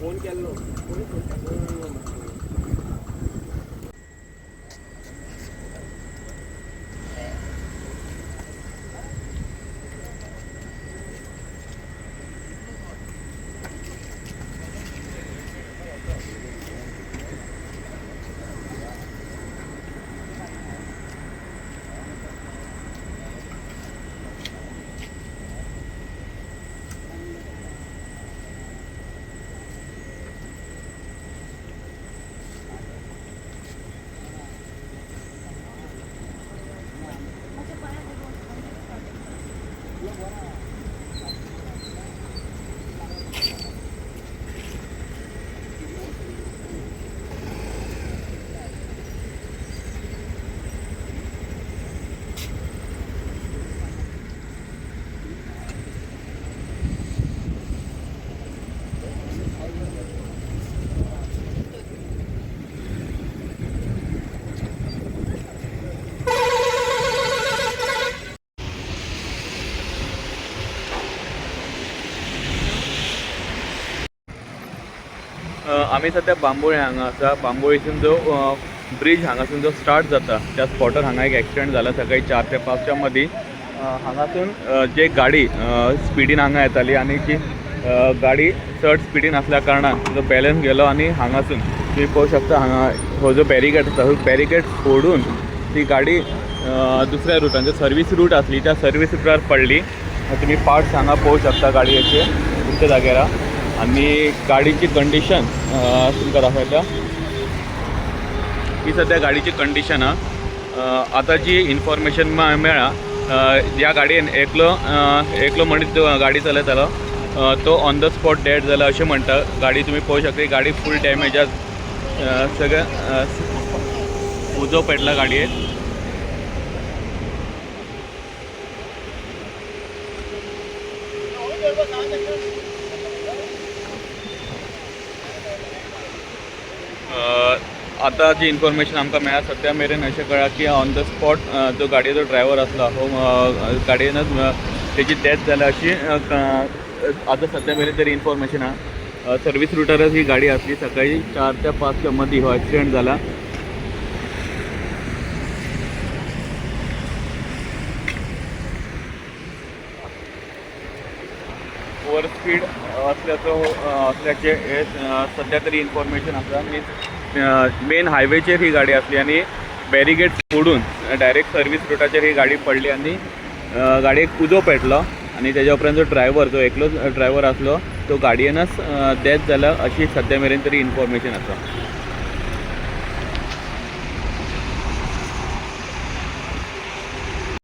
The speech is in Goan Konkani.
फोन केल्लो. आमी सद्या बांबोळे हांगा आसा. बांबोळेसून जो ब्रिज हांगासून जो स्टार्ट जाता त्या स्पॉटार हांगा एक एक्सिडंट जाला सकाळी 4 ते 5च्या मदीं. हांगासून जे गाडी स्पिडीन हांगा येताली आनी जी गाडी चड स्पिडीन आसल्या कारणान जो बॅलन्स गेलो आनी हांगासून तुमी पळोवंक शकता हांगा हो जो बॅरिकेड आसा हो बॅरिकेड फोडून ती गाडी दुसऱ्या रुटान जो सर्वीस रूट आसली त्या सर्वीस रुटार पडली. तुमी पार्ट्स हांगा पळोवंक शकता गाडयेचे तुमच्या जाग्यार आनी गाडीची कंडिशन तुमकां दाखयता. ही सद्या गाडीची कंडिशन आहा. आतां जी इन्फॉर्मेशन मेळ्ळा ह्या गाडयेन एकलो एकलो मनीस जो गाडी चलयतालो तो ऑन the spot dead जाला अशें म्हणटा. गाडी तुमी पळोवंक शकता, गाडी फूल डॅमेज आसा. सगळें उजो पेटला गाडयेक. आतां जी इन्फॉर्मेशन आमकां मेळ्ळा सद्या मेरेन अशें कळ्ळां की ऑन the spot जो गाडयेचो ड्रायव्हर आसला हो गाडयेनच तेजी डॅथ जाल्या अशी आतां सद्या मेरेन तरी इन्फॉर्मेशन आहा. सर्वीस रुटारच ही गाडी आसली. सकाळी 4 ते 5च्या मदीं हो एक्सिडंट जाला. ओवर स्पीड असल्याचो असल्याचें हे सद्या तरी इन्फॉर्मेशन आसा. आनी मेन हायवेचेर ही गाडी आसली आनी बॅरिगेड फोडून डायरेक्ट सर्वीस रुटाचेर ही गाडी पडली आनी गाडयेक उजो पेटलो आनी तेज्या उपरांत जो ड्रायव्हर जो एकलोच ड्रायव्हर आसलो तो गाडयेनच डॅथ जाला अशी सद्या मेरेन तरी इन्फॉर्मेशन आसा.